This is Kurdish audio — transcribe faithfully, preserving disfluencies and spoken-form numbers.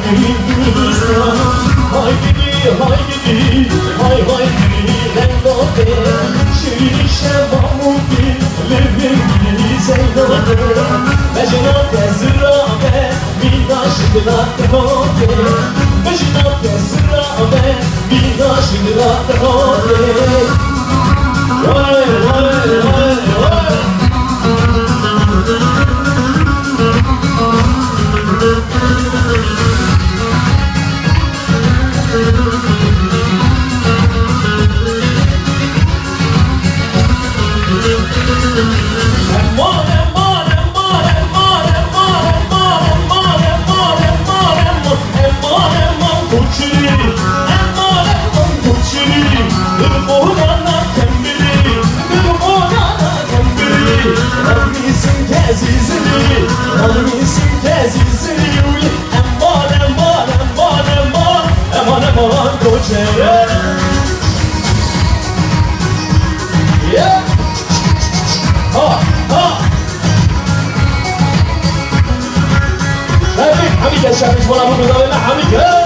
Hay gidi, hay gidi, hay hay gidi, lengotê. Şirî şeva mûkî, li vî gidî zengotê. Mejina te zira be, mîna şikila te hotê. Mejina te zira be, mîna şikila te hotê. Hey, hey, hey, hey. Eman, eman, eman, eman, koçere. Yeah. Ha, ha. Şefik, Hamî ke, Şefik, bana bu güzel, Hamî ke.